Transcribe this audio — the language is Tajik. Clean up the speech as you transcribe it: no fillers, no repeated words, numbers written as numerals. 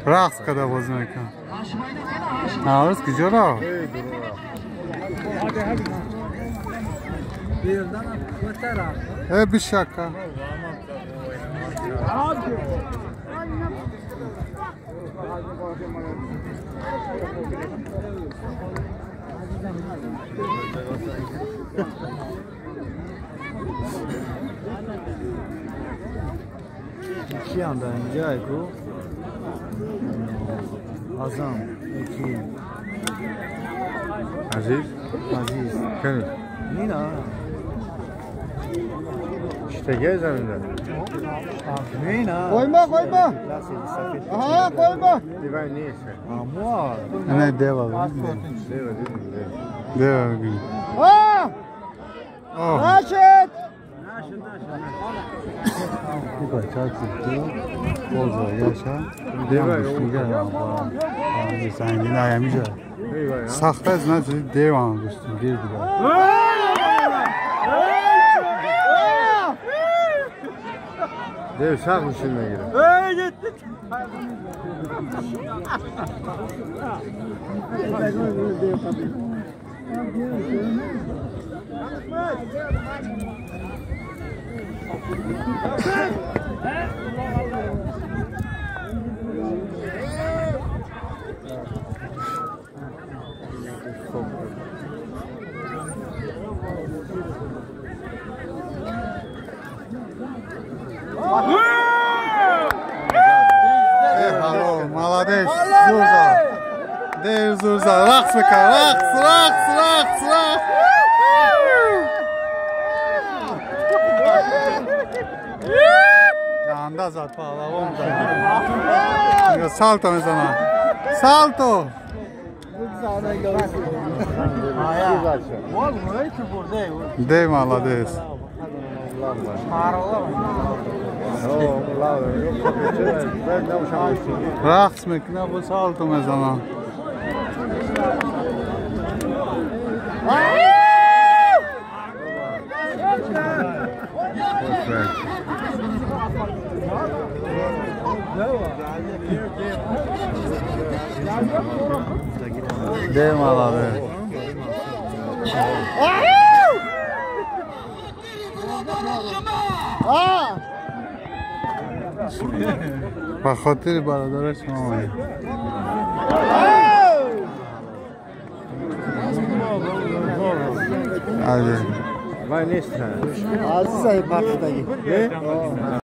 رقص کده باز میکن. نوروز کجا را؟ ای بشکا. کی هم در اینجا کو؟ Azam, یکی عزیز؟ عزیز کنی؟ نینا اشتگه زمینده نینا قویما قویما آها قویما دیوای نیست آموار نه دیوا دیوا بگیم آه نشد سخت از نه دیوان دوستیم گیر دیگه دیو سخت میشین میگیره Молодец, Зурза. Дев Зурза, рақс мекун, рақс, рақс, рақс, рақс. Ганда зад, паҳлавон зад. Салто мезанам. Салто. Дев молодец. Рақс мекунад, бо салто мезанад. Дев молодец. Ба хотири бародараш мо омадем. Азиз, ай бахтаги.